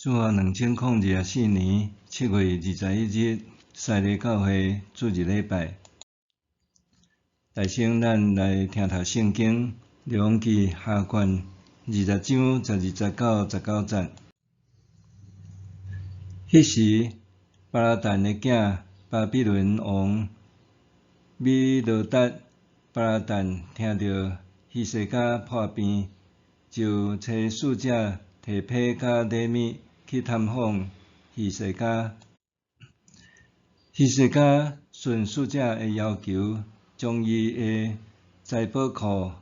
主後2024年7月21日，西礼教會主日禮拜。大先咱來聽讀聖經，列王紀下卷20章12節到19節。彼時，巴拉旦的囝巴比倫王米羅達巴拉旦聽著希西家破病，就差使者提批佮禮物去探訪希西家。希西家順使者的要求，將伊的財寶庫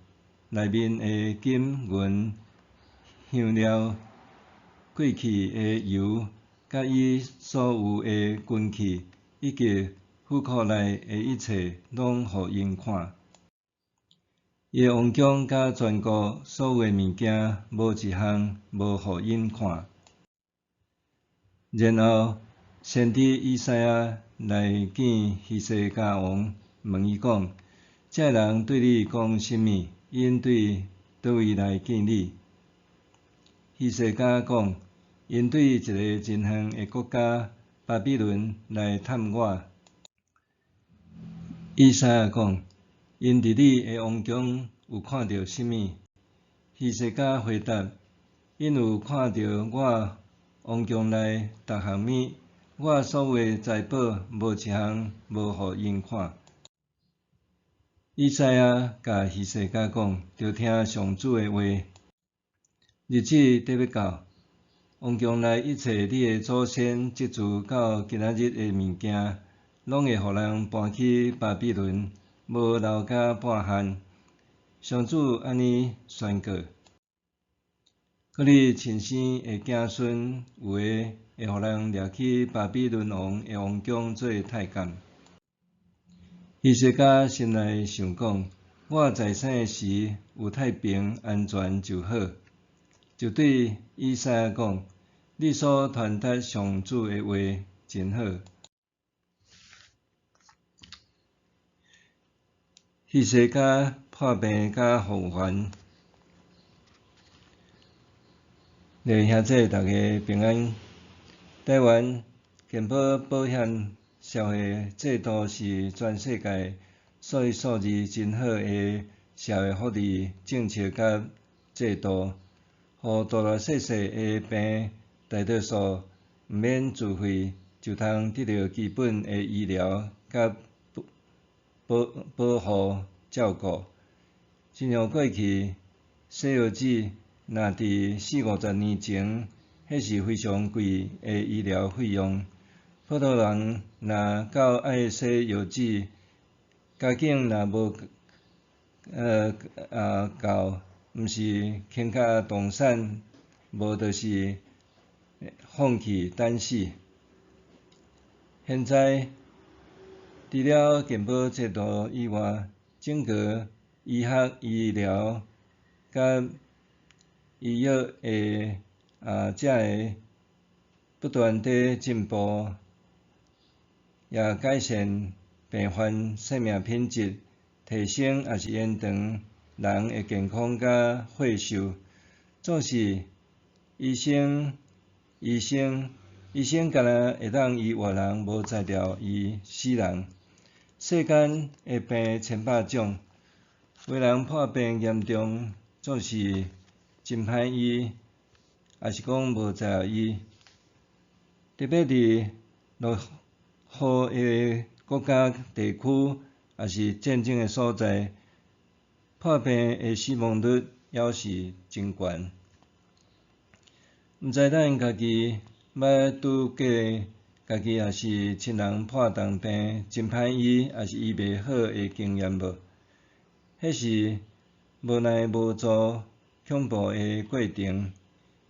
內面的金銀香料、貴氣的油，佮伊所有的軍器，以及府庫內的一切，攏予𪜶看。伊的王宮佮全國所有的物件，無一項無予𪜶看。然後，先知以賽亞來見希西家王，問伊講：這个人對你講啥物？𪜶對佗位來見你？希西家講：𪜶對一个真遠的國家巴比倫來探我。以賽亞講：𪜶佇你的王宮有看著啥物？希西家回答：𪜶有看著我王宮內逐項物，我所有的財寶無一項無予𪜶看。以賽亞共希西家講：著聽上主的話，日子佇欲到，王宮內一切你的祖先積聚到今仔日的物件，攏會予人搬去巴比倫，無留加半項。上主按呢宣告。閣你親生的子孫有的會予人掠去巴比倫王的王宮做太監。希西家心內想講：我在生時有太平安全就好。就對以賽亞講：你所傳達上主的話真好。希西家破病佮復原。各位兄弟，大家平安。台灣健保保險社會制度是全世界數一數二真好的社會福利政策佮制度，予大大細細的病，大多數毋免自費就通得著基本的醫療佮保保護照顧。親像過去洗藥水，若佇四五十年前，彼是非常貴的醫療費用。普通人若到愛洗藥水，家境若無夠，毋是傾家動產，無就是放棄等死。現在除了健保制度以外，整個醫學醫療佮醫藥的才會不斷佇進步，也改善病患生命品質，提升抑是延長人的健康佮歲壽。總是醫生、醫生、醫生，敢若會當醫活人，無才調醫死人。世間的病千百種，有的人破病嚴重，總是真歹醫，抑是講無才調醫。特別佇落後的國家地區，抑是戰爭的所在，破病的死亡率猶是真懸。毋知咱家己捌拄過家己抑是親人破重病，真歹醫，抑是醫袂好的經驗無？彼是無奈無助、恐怖的過程。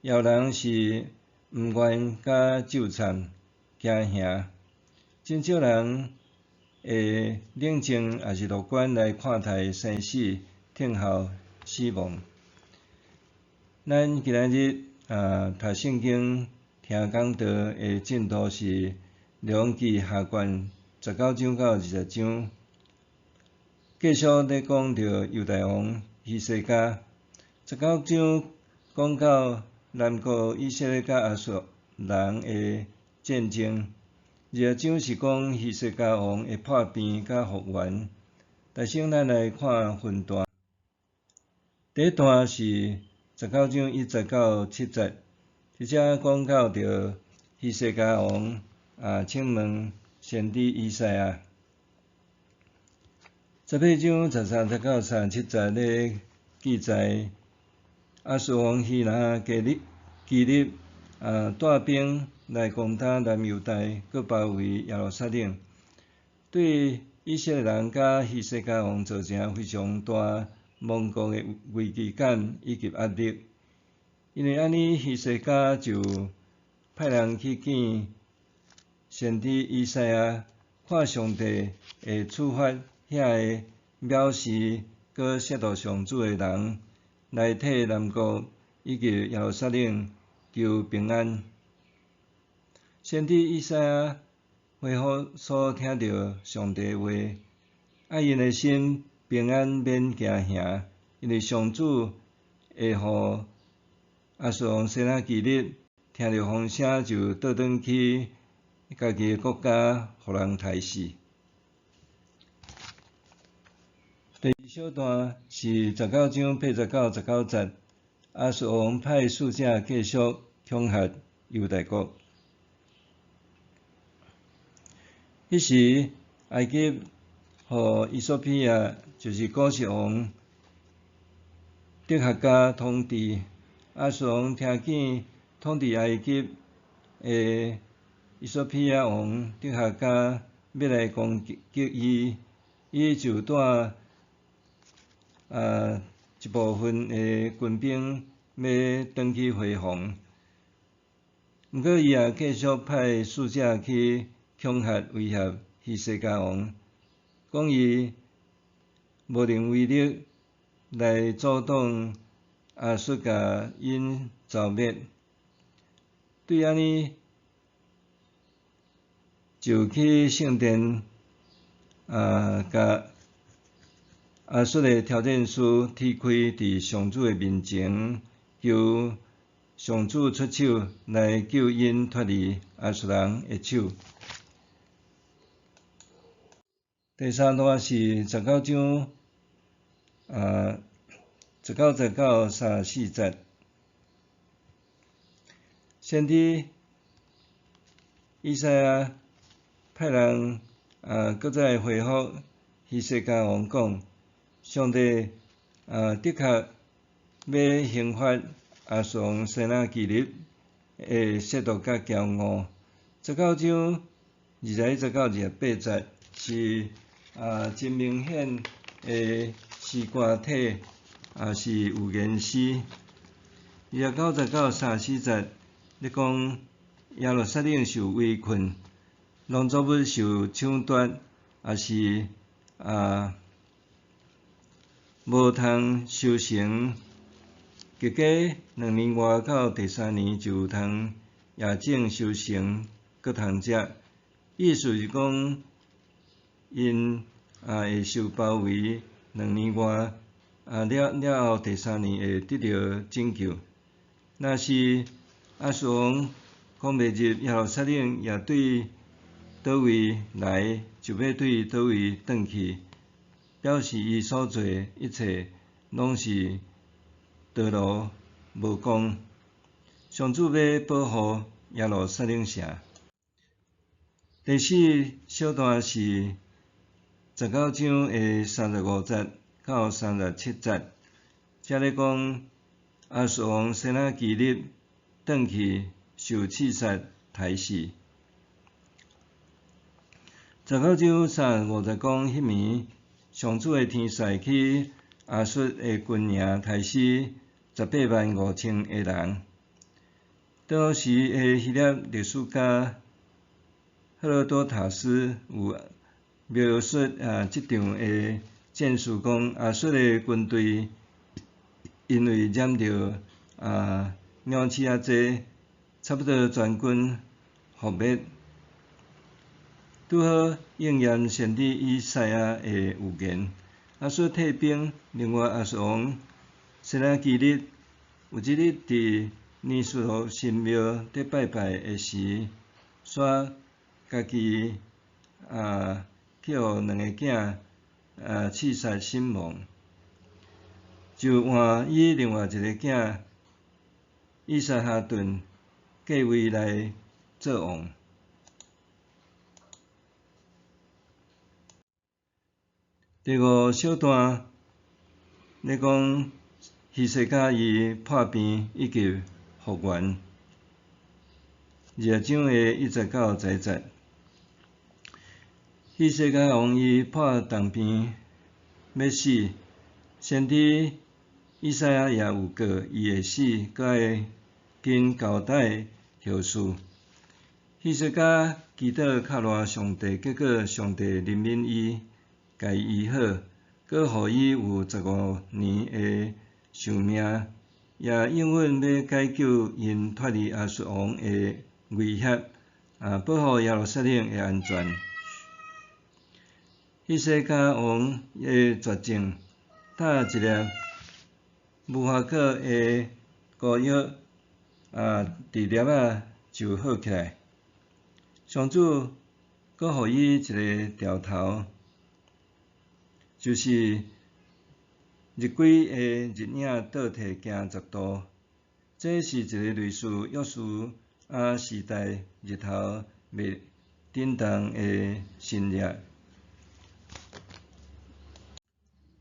也有人是毋願佮糾纏、驚嚇。真少人會冷靜抑是樂觀來看待生死、等候死亡。咱今仔日讀聖經、聽講道的進度是列王紀下卷19章到20章，繼續咧講著猶大王希西家。十九章講到南國以色列佮亞述人的戰爭。20章是講希西家王的破病佮復原。首先，咱來看分段。第一段是19章1節到7節，佇遮講到著希西家王啊，請問先知以賽亞。18章13節到37節咧記載，亞述王西拿基立基立啊帶兵來攻打南猶大，閣包圍耶路撒冷，對以色列人佮希西家王造成非常大亡國的危機感以及壓力。因為按呢，希西家就派人去見先知以賽亞，看上帝會處罰遐个藐視閣褻瀆上主的人，來替南國以及耶路撒冷求平安。先知以賽亞回覆所聽著上帝話，愛𪜶的心平安免驚嚇，因為上主會予亞述王西拿基立聽著風聲就倒轉去家己的國家，予人刣死。第二小段是19章8節到19節，亞述王派使者繼續恐嚇猶大國。彼時，埃及予衣索比亞，就是古實王竹哈家統治。亞述王聽見統治埃及的衣索比亞王竹哈家欲來攻擊伊，伊就帶一部分的軍兵欲轉去回防。毋過伊也繼續派使者去恐嚇威脅希西家王，講伊無能為力來阻擋亞述共𪜶剿滅。對按呢，就去聖殿共亞述的挑戰書踢開佇上主的面前，求上主出手來救𪜶脫離亞述人的手。第三段是19章19節到34節，先知以賽亞派人閣再回覆希西家王講，上帝的確欲刑罰亞述王西拿基立的褻瀆佮驕傲。19章21節到28節是真明顯的詩歌體，也是預言詩。29節到34節咧講耶路撒冷受圍困，農作物受搶奪，也是無通收成。結果2年外到第三年就有通夜種收成，閣通食。意思是講，𪜶會受包圍兩年外，了了後第三年會得著拯救。若是亞述王攻袂入耶路撒冷，也對佗位來，就欲對佗位轉去，表示伊所做一切攏是徒勞無功。上主欲保護耶路撒冷城。第四小段是19章的35節到37節，遮咧講亞述王西拿基立轉去受刺殺刣死。19章35節講，彼暝上主的天使去亞述的軍營刣死185,000个人。當時的希臘歷史家赫羅多塔斯有描述這場的戰事，講亞述的軍隊因為染著鳥鼠仔濟，差不多全軍覆滅。拄好應驗先知以賽亞的預言。亞述退兵，另外亞述王西拿基立有一日佇尼斯羅神廟佇拜拜的時，煞家己去予兩个囝刺殺身亡，就換伊另外一个囝以撒哈頓繼位來做王。第五小段咧講希西家伊破病以及復原，20章的1節到11節。希西家王伊破重病欲死，先知以賽亞也預告伊會死，閣愛緊交代後事。希西家祈禱敲鑼上帝，結果上帝憐憫伊，共伊醫好，閣予伊有15年的壽命，也應允欲解救𪜶脫離亞述王的威脅，保護耶路撒冷的安全。希西家王的絕症，打一粒無花果的膏藥，佇粒仔就好起來。上主閣予伊一个兆頭，就是日晷的日影倒退行10度，這是一个類似約書亞時代日頭袂振動的神跡。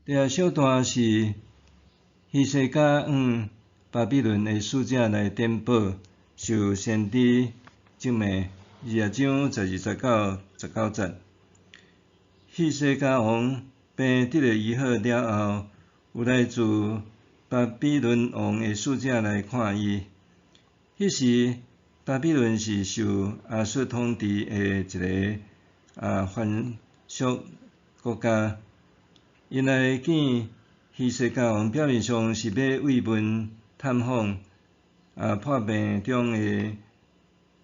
第二小段是希西家向巴比倫的使者來稟報，受先知責罵，20章12節到19節。希西家王病得著醫好了後，有來自巴比倫王的使者來看伊。彼時，巴比倫是受亞述統治的一个藩屬國家。𪜶來見希西家王，表面上是欲慰問探訪破病中的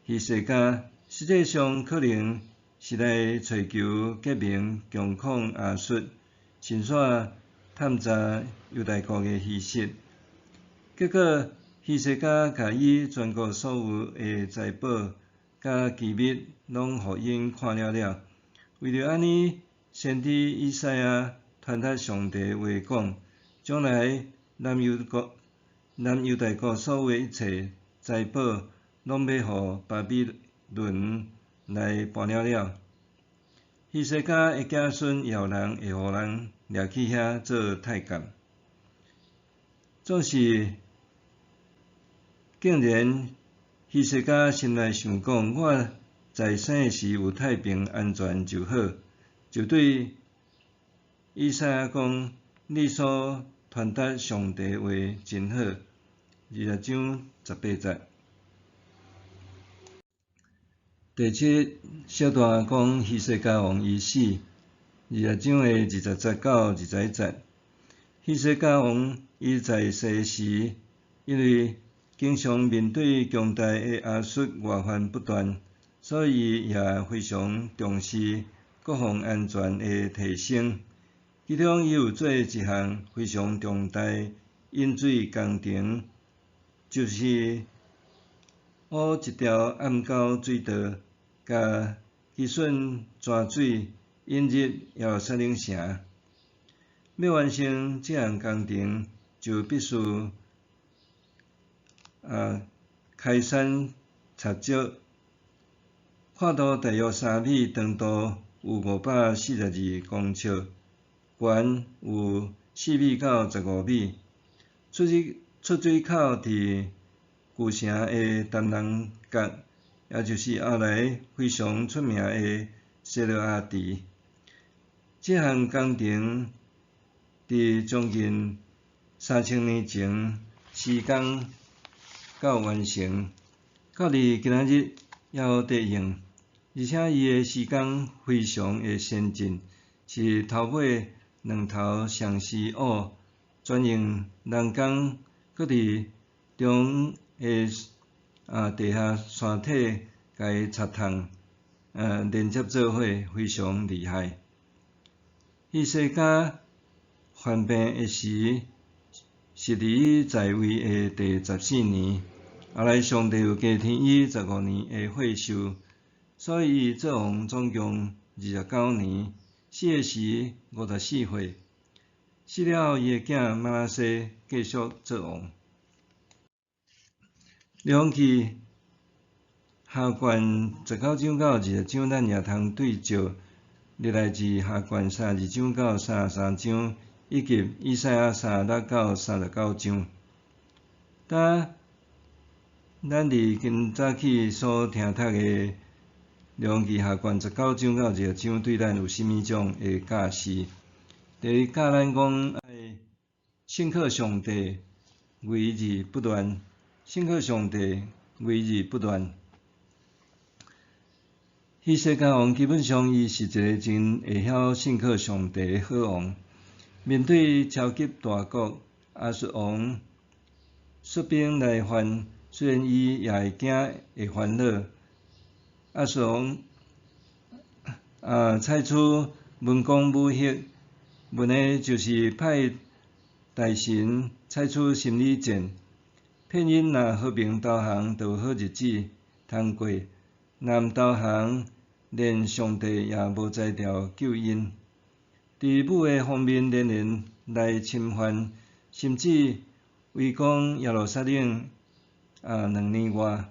希西家，實際上可能是來揣求結盟強抗亞述，順紲探查猶大國的虛實。結果，希西家共伊全國所有的財寶佮機密攏予𪜶看了了。為著按呢，先知以賽亞傳達上帝話講，將來南猶國、南猶大國所有的一切財寶，攏欲予巴比倫來搬了了。希西家的子孫耶蘭會予人掠去遐做太監。總是，竟然希西家心內想講，我在生時有太平安全就好，就對以賽亞講：你所傳達上帝話真好。20章18節。第七小段講希西家王伊死，20章的20節到21節。希西家王伊在世時，因為經常面對強大的亞述外患不斷，所以也非常重視國防安全的提升。其中，伊有做一項非常重大引水工程，就是挖一條暗溝水道，共基順泉水引入耶路撒冷城。欲完成這項工程，就必須開山鑿石，闊度大約3米，長度有542公尺，懸有4米到15米。出入出水口佇舊城的東南角，也就是後來非常出名的西羅亞池。這項工程佇將近3000年前施工到完成，到佇今仔日猶閣佇用，而且伊的施工非常的先進，是頭尾兩頭雙時挖，專用人工閣佇中央的地下山體共伊插通，連接做伙，非常厲害。希西家犯病的時，是佇伊在位的第14年，後來上帝又加添伊十五年的歲壽，所以伊做王總共29年，死的時54歲。死了後，伊的囝瑪拿西繼續做王。列王記下卷19章到20章，咱也通對照歷代志下卷32章到33章，以及以賽亞36到39章。當咱佇今早起所聽讀的列王記下卷十九章到二十章，對咱有啥物種的教示？第一，教咱講愛信靠上帝，危而不亂；信靠上帝，危而不亂。希西家王基本上，伊是一个真會曉信靠上帝的好王。面對超級大國亞述王率兵來犯，雖然伊也會驚會煩惱，亞述王採取文攻武嚇，文的就是派大臣採取心理戰，騙𪜶若和平投降，就有好日子通過；若毋投降，連上帝也無才調救𪜶。佇武的方面連連來侵犯，甚至圍攻耶路撒冷2年外，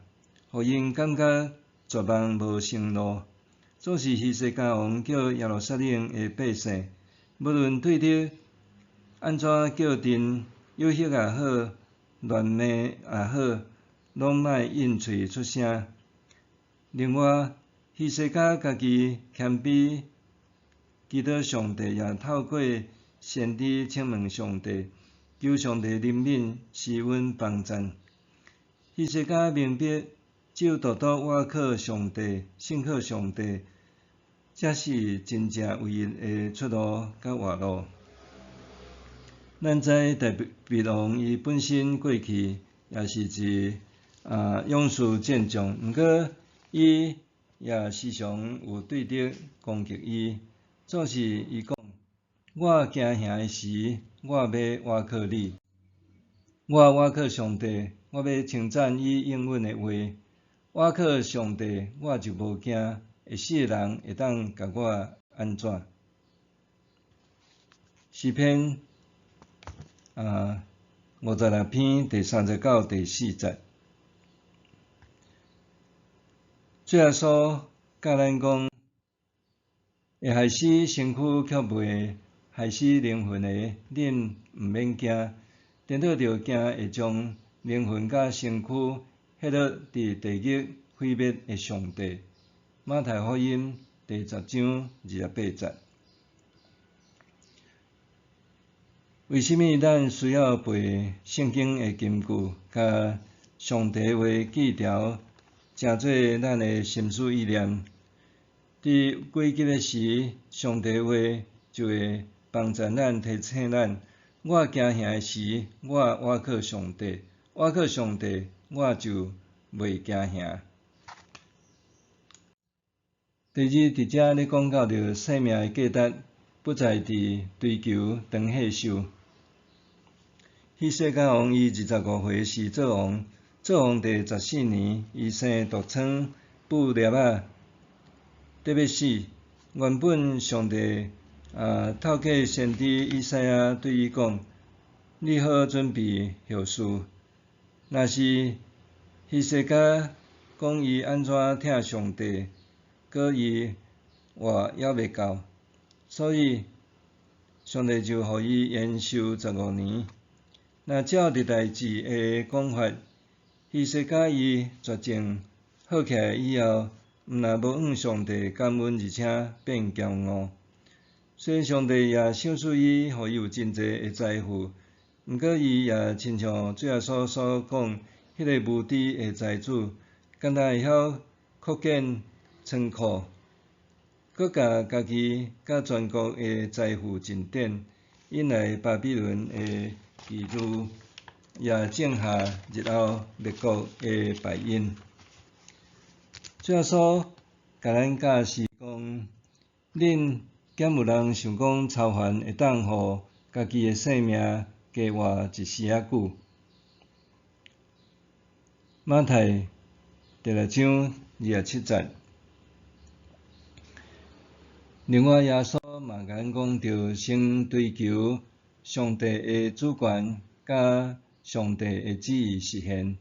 予𪜶感覺絕望無生路。總是希西家王叫耶路撒冷的百姓，無論對敵按怎叫陣，誘惑也好，亂罵也好，攏莫應喙出聲。另外，希西家家己謙卑祈禱上帝，也透過先知請問上帝，求上帝憐憫、施恩幫贊。希西家明白，只有獨獨倚靠上帝、信靠上帝，才是真正唯一的出路佮活路。咱知大衛王伊本身過去也是一个勇士戰將，毋過伊也時常有對敵攻擊伊。總是伊講：我驚嚇的時，我欲倚靠你；我倚靠上帝，我欲稱讚伊應允的話。倚靠上帝，我就無驚，會死的人會當共我按怎？詩篇56篇第三節到第四節。主耶穌教咱講，會害死身軀卻袂害死靈魂的，恁毋免驚，顛倒著驚會將靈魂佮身軀彼落佇地獄毀滅的上帝。馬太福音第十章28節。為啥物咱需要背聖經的金句，共上帝的話記牢，成做咱的心思意念？佇危急的時，上帝的話就會幫助咱，提醒咱。我驚嚇的時，我倚靠上帝；倚靠上帝，我就袂驚嚇。第二，佇遮咧講到著生命的價值，不在佇追求長歲壽。希西家王伊25歲時做王，做王第14年，伊生毒瘡布粒仔，得欲死。原本上帝透過先知以賽亞對伊講：你好準備後事。若是希西家講伊按怎疼上帝，閣伊活猶未夠，所以上帝就予伊延壽十五年。若照歷代志的講法，希西家伊絕症好起來以後，毋但無向上帝感恩，而且變驕傲。雖然上帝也賞賜伊，予伊有真濟的財富，毋過伊也親像主耶穌所講，彼个無知的財主，敢若會曉擴建倉庫，閣共家己佮全國的財富進展，引來巴比倫的疑慮，也種下日後滅國的敗因。主耶穌共咱教示講，恁敢有人想講操煩會當予家己的性命加活一絲仔久？馬太第六章二十七節。另外，耶穌嘛共阮講著，先追求上帝的主權佮上帝的旨意實現。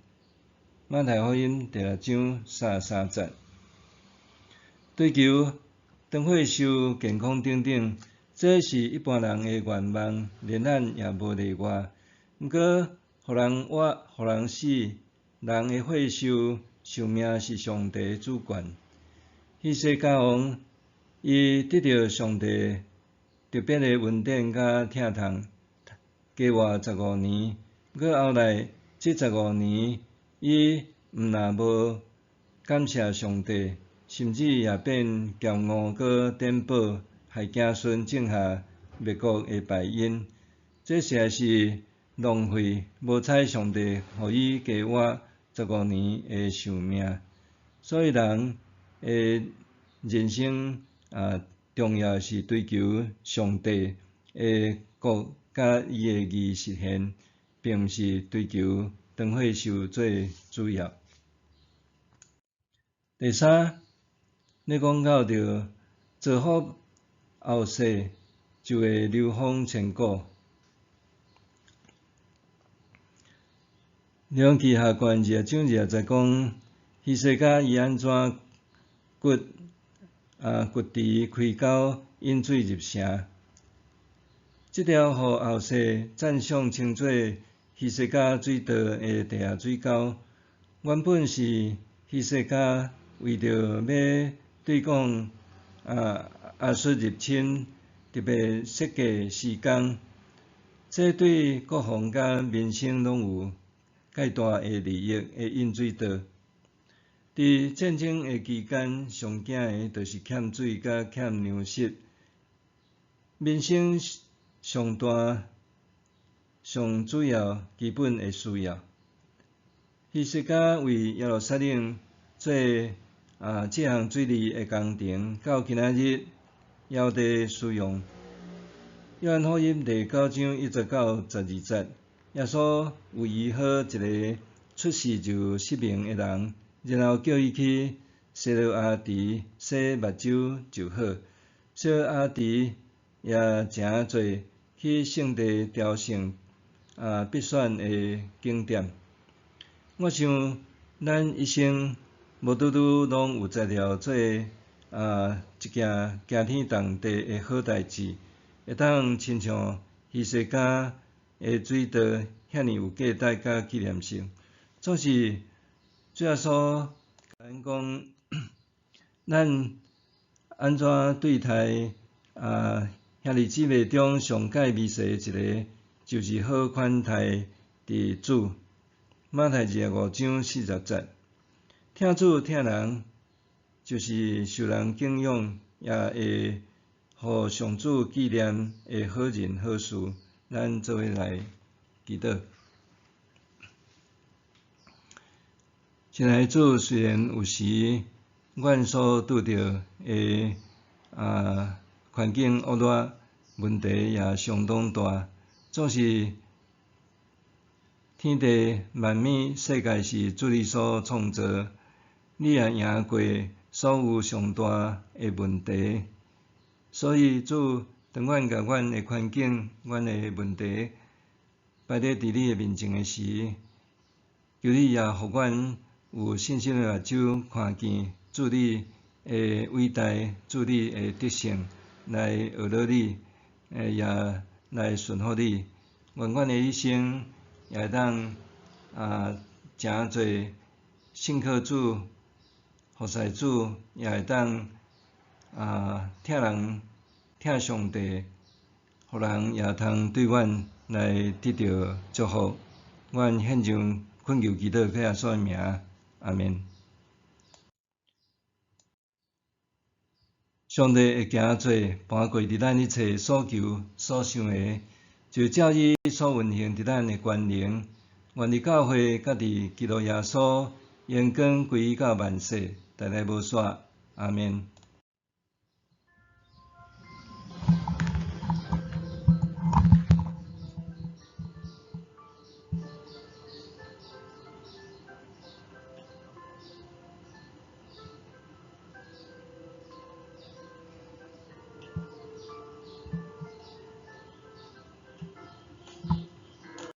馬太福音第六章三十三節。追求長歲壽、健康等等，這是一般人的願望，連咱也無例外。毋過，予人活，予人死，人的歲壽、壽命是上帝的主權。希西家王伊得著上帝特別的恩典佮疼痛，加活十五年。毋過後來，這十五年，伊毋但無感謝上帝，甚至也變驕傲，閣顛倒，害子孫種下滅國的敗因。這實在是浪費，無彩上帝予伊加活十五年的壽命。所以人的人生啊，重要是追求上帝的國佮伊的義實現，並毋是追求長歲壽做主要。第三，咧講到著造福後世，就會流芳千古。列王紀下卷二十章二十節講，希西家伊按怎掘啊掘池開溝引水入城，這條予後世讚賞稱做希西家水道的地下水溝，原本是希西家為著欲對抗啊亞述入侵，特別設計施工，這對國防佮民生攏有蓋大的利益的引水道。佇戰爭的期間，上驚的就是欠水佮欠糧食。民生上大、上主要、基本的需要。希西家為耶路撒冷做啊這項水利的工程，到今仔日猶佇使用。約翰福音第九章一節到十二節，耶穌有醫好一个出世就失明的人，然後叫伊去西羅亞池洗目睭就好。西羅亞池也誠濟去聖地朝聖啊必選的景點。我想咱一生無拄拄攏有才調做啊一件驚天動地的好代誌，會當親像希西家的水道遐爾有價值佮紀念性。總是主耶穌共咱講，咱按怎對待啊兄弟姊妹中上蓋微細的一个，就是好款待佇主。馬太二十五章四十節，疼主疼人，就是受人敬仰，也會予上主紀念的好人好事。咱做伙來祈禱。親愛的主，雖然有時阮所拄著的啊環境惡劣，問題也相當大，總是天地萬物世界是主你所創造，你也贏過所有上大的問題，所以主，當阮共阮的環境、阮的問題擺佇佇你的面前的時，求你也予阮有信心的目睭看見主你的偉大，主你的得勝，來學著你，也來順服你。願阮的一生也會當啊，誠濟信靠主、服侍主，也會當啊疼人、疼上帝，予人也通對阮來得著祝福。阮獻上懇求祈禱，靠耶穌的名，阿們。上帝會行做搬過佇咱一切所求所想的，就照伊所運行佇咱的權能，願佇教會佮佇基督耶穌，榮光歸於到萬世，代代無煞。阿們。